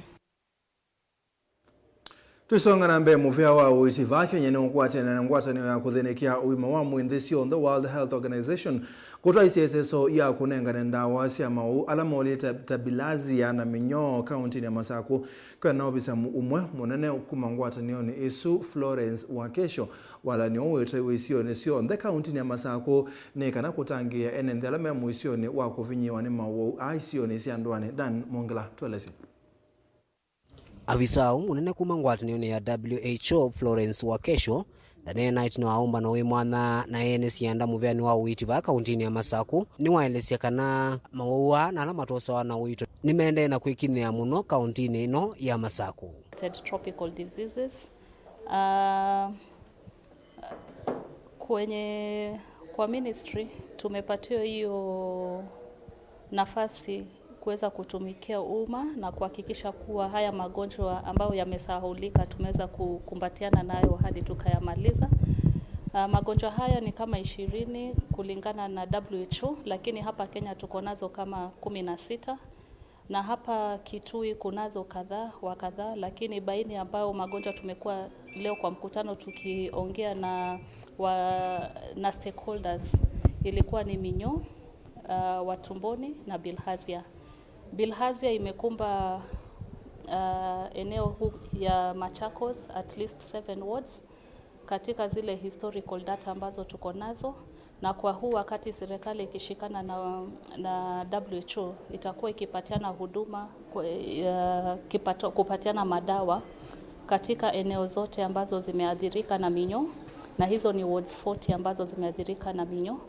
Tũisonga na mbee, mũvĩa wa ũiiti vaa Kenya nĩũkwatene na ngwatanĩo ya kũthĩnĩkĩa ũima wa mwĩĩ nthĩ syonthe, World Health Organization, kũtwaisye ĩseso ya kũnengane ndawa sya maũũ ala molĩte ta bilharzia na mĩnyoo kauntinĩ ya Masakũ. Kwĩana na ovisa mu-, ũmwe mũnene kuma ngwatanĩonĩ ĩsu, Florence Wakesho, walany'o ũũ wĩtwaiwe isionĩ syonthe kauntinĩ ya Masakũ nĩ kana kũtangĩĩa ene nthĩ ala me mũisyonĩ wa kũvinyĩĩwa nĩ maũwau aa isionĩ sya ndũanĩ. Dan Mongela, tũelesye. Avisaa ũũ mũnene kuma ngwatanĩonĩ ya W H O, Florence Wakesho, Daniel Knight nĩ wa ũmbano wĩ mwanya na ene sianda mũvĩanĩ wa ũiiti vaa kaũntĩnĩ ya Masaku, nĩwaelesya kana mawau aa na ala matosawa na ũito nĩmaendee na kwĩkinyĩa mũno kaũntĩnĩ ĩno ya Masaku. Tropical diseases. Uh, kwenye, kwa ministry tumepatiwa hiyo nafasi kuweza kutumikia umma na kuhakikisha kuwa haya magonjwa ambayo yamesahaulika tumeweza kukumbatiana nayo hadi tukayamaliza. Ah, magonjwa haya ni kama ishirini kulingana na W H O, lakini hapa Kenya tuko nazo kama kumi na sita, na hapa Kitui kunazo kadhaa wa kadhaa, lakini baini ambayo magonjwa tumekuwa leo kwa mkutano tukiongea na wa, na stakeholders ilikuwa ni minyoo, uh, wa tumboni na bilharzia. Bilharzia imekumba, uh, eneo huu ya Machakos, at least seven wards katika zile historical data ambazo tuko nazo, na kwa huu wakati serikali ikishikana na, na W H O itakuwa ikipatiana huduma, ku-, eh, kipato, kupatiana madawa katika eneo zote ambazo zimeathirika na minyoo, na hizo ni wards forty ambazo zimeathirika na minyoo.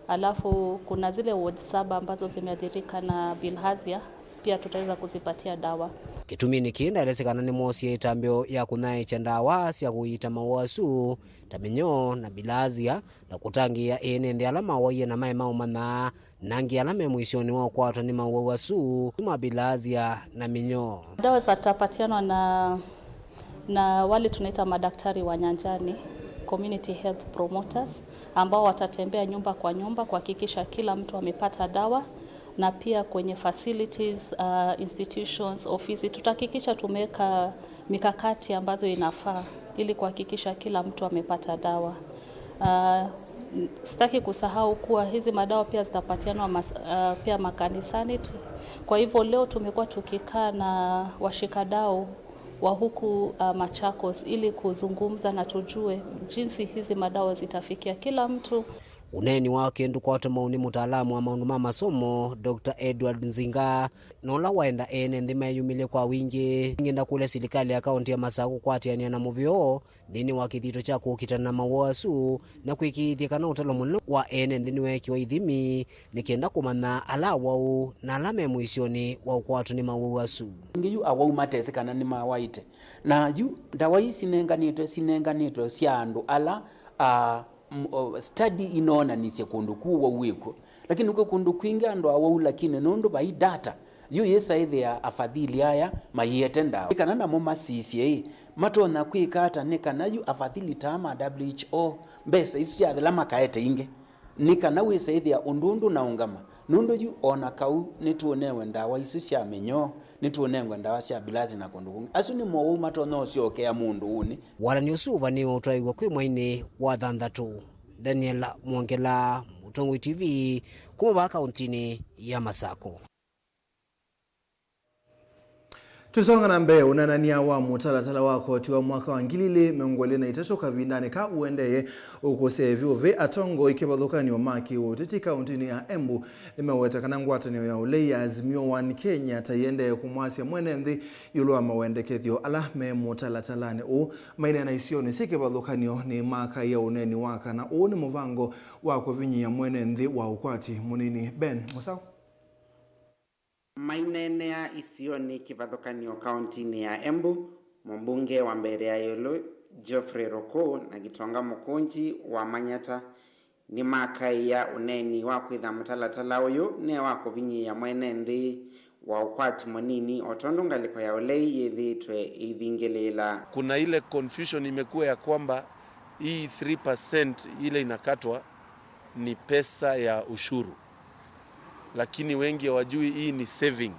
Alafu kuna zile wards saba ambazo zimeathirika na bilharzia, pia tutaweza kuzipatia dawa. Kĩtumi nĩkĩ ndaelesya kana nĩmoosie ĩtambyo ya kũnyaĩĩkya ndawa sya kũiita mawau asu ta mĩnyoo na bilharzia, na kũtangĩĩa ene nthĩ ala mawaie na maĩ maũmanya, na angĩ ala me mũisyonĩ wa ũkwatwa nĩ mawau asu ma bilharzia na mĩnyoo. Dawa zitapatianwa na, na wale tunaita madaktari wa nyanjani, community health promoters, ambao watatembea nyumba kwa nyumba kuhakikisha kila mtu amepata dawa, na pia kwenye facilities, uh, institutions, ofisi, tutahakikisha tumeweka mikakati ambazo inafaa ili kuhakikisha kila mtu amepata dawa. Uh, sitaki kusahau kuwa hizi madawa pia zitapatianwa mas-, uh, pia makanisani tu. Kwa hivyo leo tumekuwa tukikaa na washikadau wa huku, uh, Machakos ili kuzungumza na tujue jinsi hizi madawa zitafikia kila mtu. Ũneeni wake ndũkwatwa mau nĩ mũtaalamu wa maũndũ ma masomo, Doctor Edward Nzinga, na ũla waenda ene nthĩ meyumĩlye kwa wingĩ. Nĩngenda kũlya silikalĩ ya kaũntĩ ya Masaku kũkwatĩanĩa na mũvĩa ũũ nthĩnĩ wa kĩthito kya kũkitana na mawau asu, na kwĩkĩĩthya kana ũtalo mũnene wa ene nthĩ nĩweekĩwa ithimi, nĩ kenda kũmanya ala awau na ala me mũisyonĩ wa ũkwatwa nĩ mawau asu. Ĩngĩ yu awau matesĩ kana nĩmawaĩte. Na yu ndawa ii sinenganĩtwe, sinenganĩtwe sya andũ ala, a, m-, o, study inoonanisye kũndũ kũ ũwau wĩkw'o. Lakini kwĩ kũndũ kwingĩ andũ awau, lakini nũndũ vai data, yu yĩsa ĩthĩa afadhili aya maiete ndawa. Nĩ kana namo masisye ĩ, matonya kwĩka ata nĩ kana yu afadhili taa ma W H O mbesa isu syathela makaete ingĩ. Nĩ kana wĩsa ĩthĩa ũndũ ũndũ na ũngama, nũndũ yu o na kau nĩtũũnewe ndawa isu sya mĩnyoo, nĩtũũnengwe ndawa sya bilasi na kũndũ kũngĩ. Asu nĩ mowau matonya ũsyokea mũndũ ũnĩ. Wathani ũsu ũvanĩĩwe ũtwaĩw'a kwĩ mweinĩ wa thanthatũ. Daniel Mwongela, Mũtongoi T V, kuma vaa kauntinĩ ya Masaku. Tũsonga na mbee, ũneenany'a wa mũtalatala wa koti wa mwaka wa ngili ilĩ mĩongo ĩlĩ na itatũ kavindanĩ ka ũendee ũkũsya ĩvyũvĩ. Atongoi kĩvathũkany'o ma kĩũteti kauntinĩ ya Embu nĩmeweta kana ngwatanĩo ya ũlei ya Azimio One Kenya ta ĩendee kũmwasya mwene nthĩ ĩũlũ wa mawendekethyo ala me mũtalatalanĩ ũũ. Maineena isionĩ syĩ kĩvathũkany'o nĩmakaĩa ũneeni wa kana ũũ nĩ mũvango wa kũvinyĩĩa mwene nthĩ wa ũkwati mũnini Ben Mũsao. Maineenea isionĩ kĩvathũkany'o kauntinĩ ya Embu, mũmbunge wa Mbeere ya Ĩũlũ Geoffrey Ruku na Gitonga Mũkũnji wa Manyata nĩmakaĩa ũneeni wa kwĩtha mũtalatala ũyũ ne wa kũvinyĩĩa mwene nthĩ wa ũkwati mũnini, o tondũ ngalĩko ya ũlei yĩthĩĩtwe ĩithingĩlĩĩla. Kuna ile confusion imekuwa ya kwamba hii three percent ile inakatwa ni pesa ya ushuru, lakini wengi hawajui hii ni saving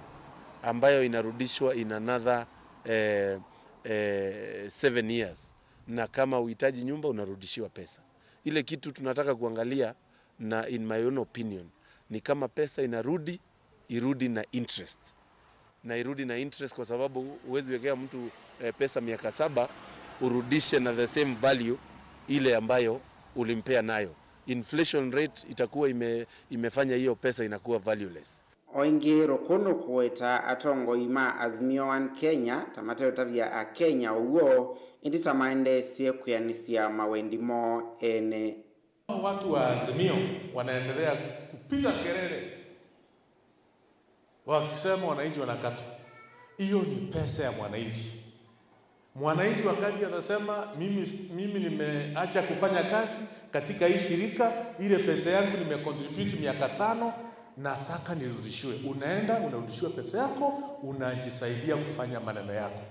ambayo inarudishwa in another, eh, eh, seven years, na kama uhitaji nyumba unarudishiwa pesa. Ile kitu tunataka kuangalia, na in my own opinion, ni kama pesa inarudi, irudi na interest. Na irudi na interest kwa sababu huwezi wekea mtu, eh, pesa miaka saba urudishe na the same value ile ambayo ulimpea nayo. Inflation rate itakuwa ime-, imefanya hiyo pesa inakuwa valueless. O ĩngĩ, Rũkũ nũkũweta atongoi ma Azimio One Kenya ta mateũtavya Akenya ũw'o, ĩndĩ ta maendeesye kwĩanĩsya mawendi moo ene. Watu wa Azimio wanaendelea kupiga kelele wakisema wananchi wanakatwa. Hiyo ni pesa ya mwananchi. Mwananchi wakati anasema, "Mimi, mimi nimeacha kufanya kazi katika hii shirika, ile pesa yangu nimecontribute miaka tano, nataka nirudishiwe." Unaenda, unarudishiwa pesa yako, unajisaidia kufanya maneno yako.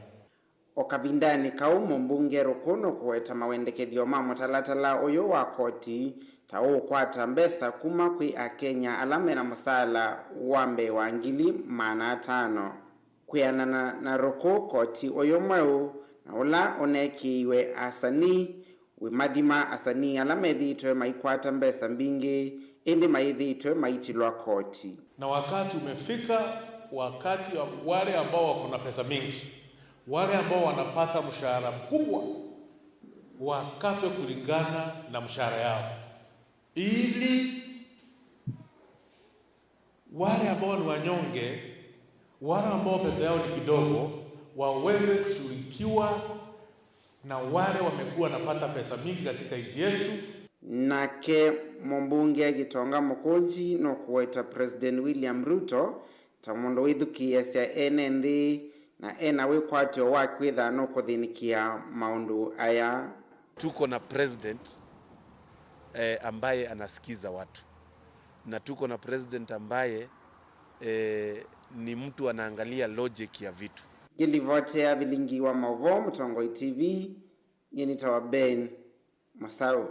O kavindanĩ kau, mũmbunge Rũkũ nũkũweta mawendekethyo ma mũtalatala ũyũ wa koti ta ũũkwata mbesa kuma kwĩ Akenya ala mena mũsaala wa mbee wa ngili maana atano. Kwĩanana na Rũkũ, koti ũyũ mweũ na ũla ũneekĩiwe asanii wĩmathima asanii ala methĩĩtwe maikwata mbesa mbingĩ, ĩndĩ mayĩthĩĩtwe maitilwa koti. Na wakati umefika, wakati wa wale ambao wako na pesa mingi, wale ambao wanapata mshahara mkubwa, wakatwe kulingana na mshahara yao, ili wale ambao ni wanyonge, wale ambao pesa yao ni kidogo, waweze kushughulikiwa na wale wamekuwa wanapata pesa mingi katika nchi yetu. Nake mũmbunge Gitonga Mũkũnji nũkũweta President William Ruto ta mũndũ wĩthukĩĩasya ene nthĩ na ena wĩkwatyo wa kwĩtha nũkũthĩnĩkĩa maũndũ aya. Tuko na president, eh, ambaye anasikiza watu. Na tuko na president ambaye, eh, ni mtu anaangalia logic ya vitu. Ngĩlivotea vilingi wa maũvoo Mũtongoi T V, nyie nĩtawa Ben Mũsaũ.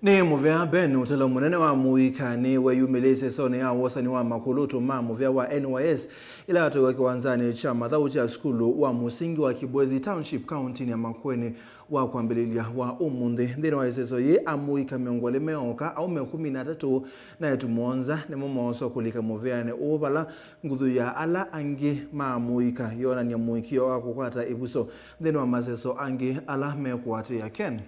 Nĩ mũvea Ben. Ũtalo mũnene wa mũika nĩ weyumĩlĩisye ĩsesenĩ ya wosani wa makulũtũ ma mũvea wa N Y S ĩla yatwaiwe kĩwanzanĩ kya mathaũ kya sukulu wa mũsingi wa Kibwezi Township, kauntinĩ ya Makueni wa kwambĩlĩlya wa ũmũnthĩ. Nthĩnĩ wa ĩseso yĩĩ, amũika mĩongo ĩlĩ me oka, aũme kũmi na atatũ na eĩtu mũonza nĩmo mooswa kũlika mũveanĩ ũũ, vala nguthu ya ala angĩ ma amũika yoonany'a mũĩkĩĩo wa kũkwata ĩvuso nthĩnĩ wa maseso angĩ ala mekũatĩĩa. Ken.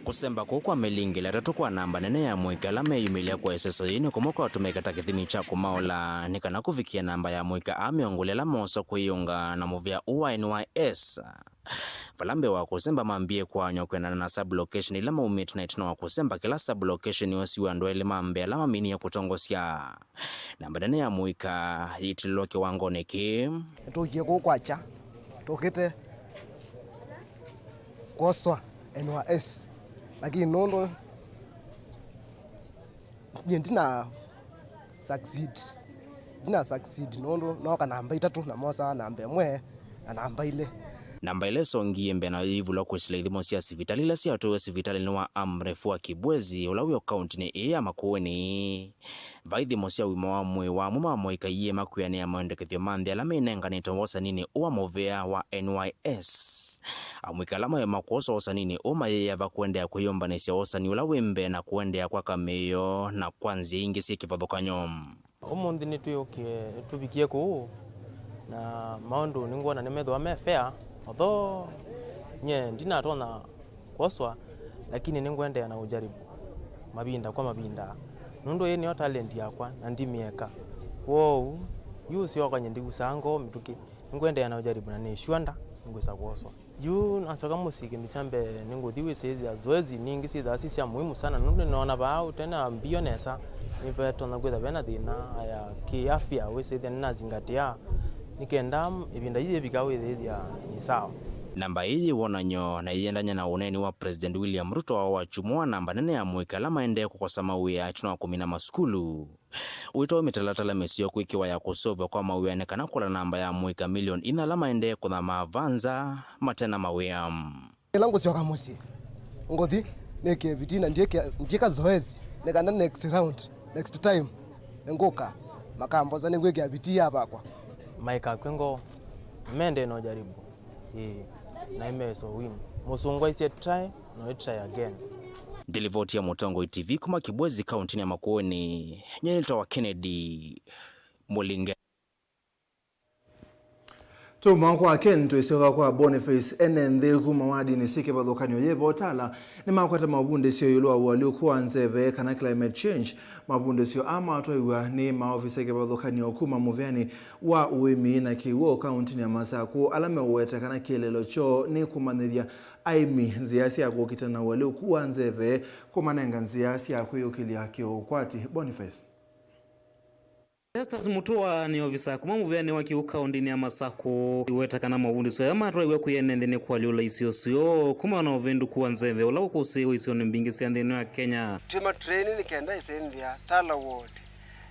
Kũsemba kũu kwa mĩlingĩla ĩtatũ kwa namba nene ya amũika ala meyumĩlya kwa ĩseso yĩĩ nĩ kũmwe kwatũmĩka ta kĩthimi kya kũmaũla nĩ kana kũvikĩa namba ya amũika aa mĩongo ĩlĩ ala mooswa kwĩyĩunga na mũvea ũũ wa N Y S. Vala mbee wa kũsemba mambie kwaanywa kwĩanana na sub-location ila maumĩte, na ĩtina wa kũsemba kĩla sub-location yosiw'e andũ elĩ ma mbee ala maminie kũtongosya. Namba nene ya amũika yĩtilĩlwa kĩwangonĩ kĩĩ. Nĩtũkie kũu kwakya, tũkĩte kwoswa N Y S, lakini nũndũ nyie ndina succeed, ndina succeed nũndũ nooka namba itatũ na mosaa namba ĩmwe na namba ilĩ. Namba ĩla ĩsongie mbee nayo yĩivulwa kwĩsĩla ithimo sya sivitalĩ ila syatwaiwe sivitalĩnĩ wa Amref wa Kibwezi, ũla wĩ o kauntinĩ ĩĩ ya Makueni. Vai ithimo sya ũima wa mwĩĩ wa amwe ma amũika iĩma kwĩanĩa maendekethyo ma nthĩ ala menenganĩtwe wosaninĩ ũũ wa mũvea wa N Y S. Amũika ala maema kwoswa wosaninĩ ũũ mayĩyava kũendeea kwĩyũmbanĩsya wosani ũla wĩ mbee na kũendeea kwaka mĩĩ yoo na kwa nzĩa ingĩ syĩ kĩvathũkany'o. Ũmũnthĩ nĩtwĩũkie, nĩtũvikie kũu, na maũndũ nĩngwona nĩmethĩwa me fair, although nyie ndinatonya kwoswa, lakini nĩngũendeea na ũjaribu mavinda kwa mavinda, nũndũ ĩĩ nĩyo talent yakwa na ndimyĩeka. Kwoou, yu ũsyoka nyie ndĩgusaa ngoo mĩtũkĩ, nĩngũendeea na ũjaribu na nĩ sure nda nĩngwĩsa kwoswa. Yu nasyoka mũsyĩ, kĩndũ kya mbee nĩngũthi wĩsĩthya zoezi ningĩ syĩthaa syĩ sya mũimu sana, nũndũ nĩnoona vaa ũtena mbio nesa nĩvetonya kwĩtha vena thĩna ya kĩafya, wĩsĩthya nĩnazingatia nĩ kenda ĩvinda yĩĩ yĩvika wĩthĩthya nĩ sawa. Namba ĩĩ yĩ wonany'o na ĩyendany'a na ũneeni wa President William Ruto wa wakyumwa wa namba nene ya amũika ala maendee kũkosa mawĩa ĩtina wa kũmina masukulu. Ũito wa mĩtalatala mĩseo kwĩkĩwa ya kũseũvw'a kwa mawĩa nĩ kana kũla namba ya amũika milioni inya ala maendee kũthamaa va nza mate na mawĩa. Ĩla ngũsyoka mũsyĩ, ngũthi nĩkĩe vitii na ndyĩke, ndyĩka zoezi nĩ kana next round, next time nĩngũka, makambosa nĩngwĩkĩa vitii ya vakwa. Maikakw'e ngoo, mendee na ũjaribu. Ĩĩ, na ĩmeso win. Mũsũngũ aisye try, no try again. Ndilivoti ya Mũtongoi T V kuma Kibwezi, kauntinĩ ya Makueni, nyie nĩtawa Kennedy Mũlinge. Tuma kwa Ken, twĩsyoka kwa Boniface. Ene nthĩ kuma wadinĩ syĩ kĩvathũkany'o yĩvo Tala nĩmakwata mavundĩsyo ĩũlũ wa ũalyũku wa nzeve, kana climate change. Mavundĩsyo aa matwaiw'a nĩ maovisa kĩvathũkany'o kuma mũvĩanĩ wa ũĩmi na kĩw'ũ kauntinĩ ya Masakũ, ala meũweta kana kĩeleelo kyoo nĩ kũmanyĩthya aĩmi nzĩa sya kũkitana na ũalyũku wa nzeve, kũmanenga nzĩa sya kwĩyũkĩlya kĩũkwati. Boniface. Justus Mutua nĩ ovisa kuma mũvĩanĩ wa kĩw'ũ kaũndĩnĩ ya Masakũ. Ĩweta kana mavundĩsyo aya matwaiwe kwĩ ene nthĩ nĩ kũalyũla isio syoo kumana na ũvĩndũku wa nzeve ũla ũkũsĩĩwe isionĩ mbingĩ sya nthĩ ĩno ya Kenya. Twĩ matreini nĩ kenda ĩsĩnthĩa Tala ward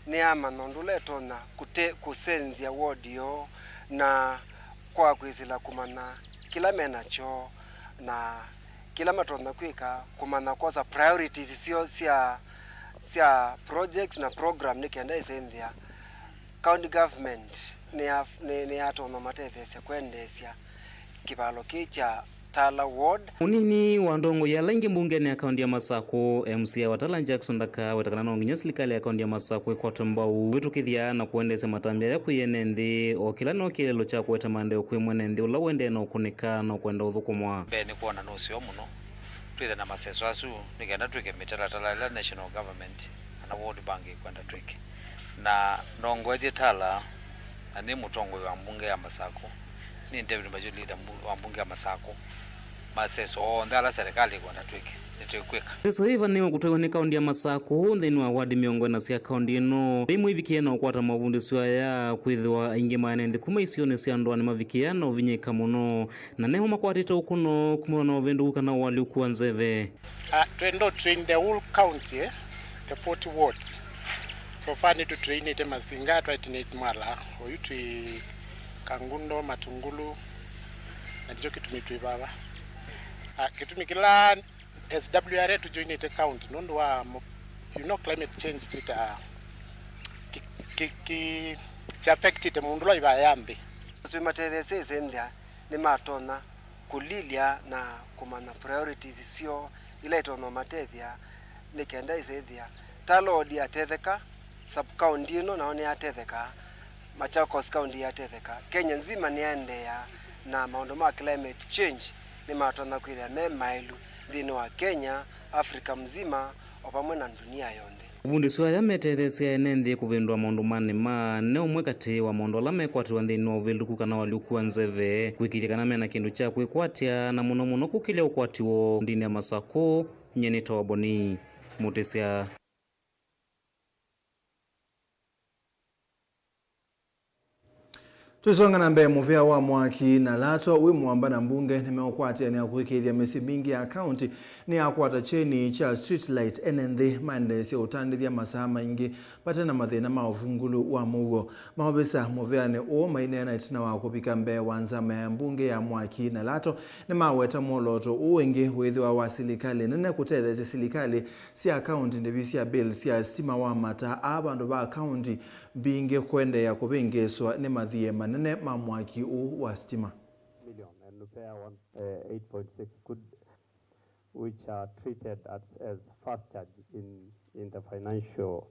nĩyamanya ũndũ ũla ĩtonya kũte-, kũsenzya ward yoo na kwa kwĩsĩla kũmanya kĩla me nakyo na kĩla matonya kwĩka, kũmanya kwosa priorities syoo sya, sya projects na program nĩ kenda ĩsĩnthĩa county government nĩya-, nĩ-, nĩyatonya matetheesya kwendeesya kĩvalo kĩĩ kya Tala ward. Mũnini wa ndongoi ala ingĩ mbungenĩ ya kaunti ya Masakũ, M C A wa Tala Jackson Ndaka, weta kana no nginya silikalĩ ya kaunti ya Masakũ ĩkwatwe mbau kũvĩtũkĩthya na kũendeesya matambya aya kwĩ ene nthĩ, o kĩla no kĩeleelo kya kũete maendeeo kwĩ mwene nthĩ ũla ũendee na ũkũnĩka na ũkwenda ũthũkũmwa. Mbee nĩ kwona nũseo mũno twĩthe na maseso asu nĩ kenda twĩke mĩtalatala ĩla national government kana World Bank ĩkwenda twĩke. Na nongoetye Tala, na nĩ mũtongoi wa mbunge ya Masakũ, nĩ deputy majority leader mbu-, wa mbunge ya Masakũ. Maseso onthe ala serikali ĩkwenda twĩke, nĩtwĩkwĩka. Ndeto ĩĩ ĩvanĩwe kũtwaiwa nĩ kaunti ya Masakũ nthĩnĩ wa wadi mĩongo ĩna sya kaunti ĩno. Imwe ivikĩe na ũkwata mavundĩsyo aya, kwĩthĩwa aingĩ ma ene nthĩ kuma isionĩ sya ndũa nĩmavikĩe na ũvinyĩĩka mũno, na nĩmo makwatĩte ũkũno kumana na ũvĩndũku kana ũalyũku wa nzeve. Ah, twenda train the whole county, eh, the forty wards. So far nĩtũtrainĩte Masinga, Twite Nate, Mwala, oyu twĩ Kangundo, Matungulu, na nĩkyo kĩtumi twĩ vava. Ah, kĩtumi kĩla S W R A tũjoinĩte county nũndũ wa mo-, you know, climate change nĩta ki, ki, ki, kyaffectĩte mũndũ ũla ĩvaa ya nthĩ. Asu matetheesya ĩsĩnthĩa nĩmatonya kũlilya na kũmanya priorities syoo ila itonya ũmatethya nĩ kenda ĩsĩthĩa Tala ward yatetheka, sub-county ĩno nao nĩyatetheka, Machakos County yatetheka, Kenya nzima nĩyaendeea, na maũndũ ma climate change nĩmatonya kwĩthĩa me maĩlu nthĩnĩ wa Kenya, Africa mzima, o vamwe na ndunia yonthe. Mavundĩsyo aya metetheesya ene nthĩ kũvĩndũa maũndũ ma nĩma. Nĩ ũmwe katĩ wa maũndũ ala mekwatĩwa nthĩnĩ wa ũvĩndũku kana ũalyũku wa nzeve, kũĩkĩĩthya kana mena kĩndũ kya kwĩkwatya, na mũno mũno kũkĩlya ũkwati woo ndinĩ ya Masakũ. Nyie nĩtawa Boni Mũtĩsya. Tũisonga na mbee, mũvĩa wa Mwaki na Lato wĩ mũamba na mbunge nĩmeũkwatĩanĩa kũĩkĩĩthya mĩsyĩ mingĩ ya kaunti nĩyakwata kyeni kya street light, ene nthĩ maendeesye ũtandĩthya masaa maingĩ vate na mathĩna ma ũvungũlu wa mũuo. Maovisa mũvĩanĩ ũũ maineena ĩtina wa kũvika mbee wa nzama ya mbunge ya Mwaki na Lato nĩmaweta mwolooto ũũ ĩngĩ wĩthĩwa wa silikalĩ nene kũtetheesya silikalĩ sya kaunti ndĩvi sya bill sya sitima wa mataa aa vandũ va kaunti mbingĩ kũendeea kũvĩngĩĩswa nĩ mathiĩ manene ma mwaki ũũ wa sitima. Million and repair one, uh, eight point six could, which are treated as, as fast charge in, in the financial.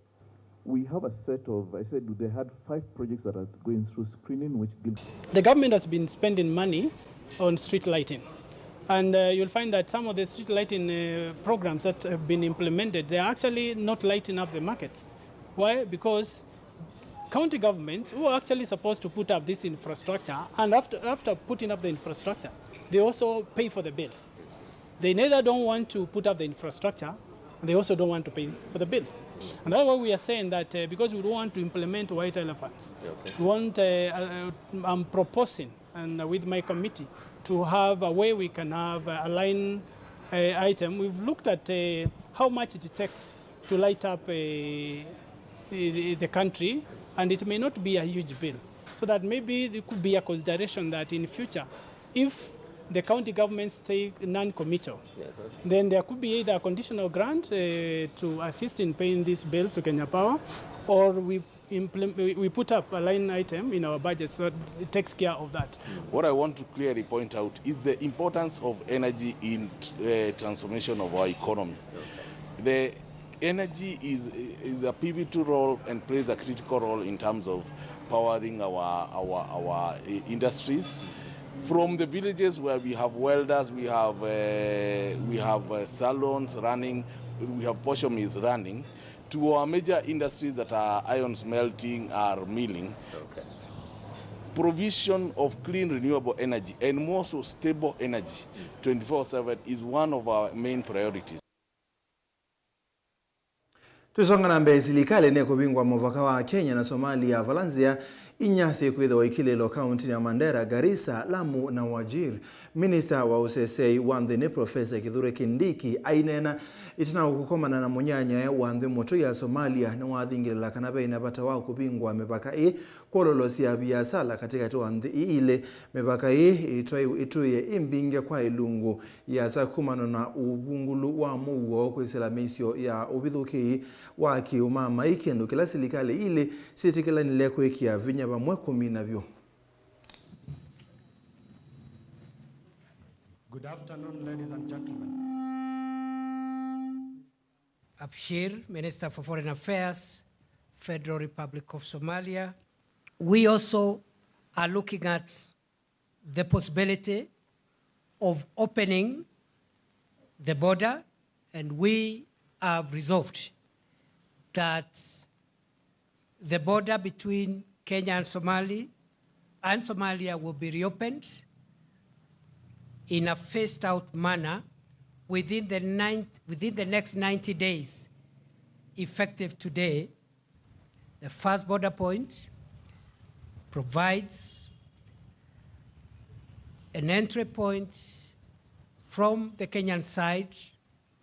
We have a set of, I said, they had five projects that are going through screening, which give. The government has been spending money on street lighting. And, uh, you'll find that some of the street lighting, uh, programs that have been implemented, they are actually not lighting up the market. Why? Because county government who are actually supposed to put up this infrastructure, and after, after putting up the infrastructure, they also pay for the bills. They neither don't want to put up the infrastructure, and they also don't want to pay for the bills. And that's why we are saying that, uh, because we don't want to implement white elephants, okay, we want, uh, uh, I'm proposing, and, uh, with my committee, to have a way we can have a line, uh, item. We've looked at, uh, how much it takes to light up, uh, the, the country, and it may not be a huge bill. So that maybe there could be a consideration that in future, if the county governments take non-committal, then there could be either a conditional grant, uh, to assist in paying these bills to Kenya Power, or we implement, we, we put up a line item in our budget so that it takes care of that. What I want to clearly point out is the importance of energy in, uh, transformation of our economy. The energy is, is a pivotal role and plays a critical role in terms of powering our, our, our i- industries. From the villages where we have welders, we have, uh, we have uh, salons running, we have posho mills running, to our major industries that are iron smelting, are milling. Okay. Provision of clean renewable energy and more so stable energy twenty-four seven is one of our main priorities. Tũisonga na mbee, silikalĩ nĩkũvingũa mũvaka wa Kenya na Somalia, vala nzĩa inya syĩkwĩthĩwa ikilĩlwa kaũntĩnĩ ya Mandera, Garissa, Lamu na Wajir. Minista wa ũseseĩ wa nthĩnĩ, Profesa Kithure Kindiki, aineena ĩtina wa kũkomana na mũnyanyae wa nthĩ mũtũi ya Somalia, nĩwathingĩlĩla kana ve na vata wa kũvingũa mĩvaka ĩĩ kwololosya viasala katĩkatĩ wa nthĩ ii ilĩ. Mĩvaka ĩĩ ĩtwaĩwe ĩtũĩe ĩ mbingĩ kwa ĩlungu yĩasa kumana na ũvungũlu wa mũuo kwĩsĩla mĩisyo ya ũvithũkĩi wa kĩũmamai, kĩndũ kĩla silikalĩ ilĩ syĩtĩkĩlanile kwĩkĩa vinya vamwe kũmina vyũ. Good afternoon, ladies and gentlemen. Abshir, Minister for Foreign Affairs, Federal Republic of Somalia. We also are looking at the possibility of opening the border, and we have resolved that the border between Kenya and Somali and Somalia will be reopened in a phased out manner within the ninth, within the next ninety days, effective today. The first border point provides an entry point from the Kenyan side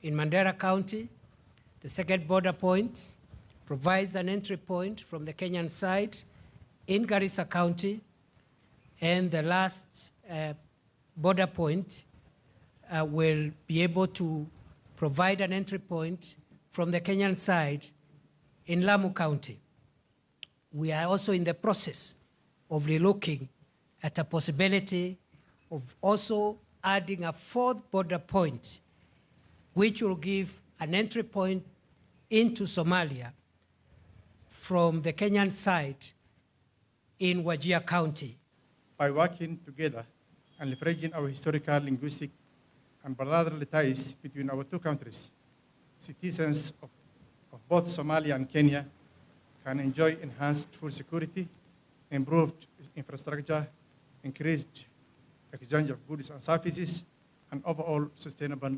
in Mandera County. The second border point provides an entry point from the Kenyan side in Garissa County. And the last, uh, border point, uh, will be able to provide an entry point from the Kenyan side in Lamu County. We are also in the process of relooking at a possibility of also adding a fourth border point, which will give an entry point into Somalia from the Kenyan side in Wajir County. By working together and leveraging our historical, linguistic, and bilateral ties between our two countries, citizens of, of both Somalia and Kenya can enjoy enhanced food security, improved infrastructure, increased exchange of goods and services, and overall sustainable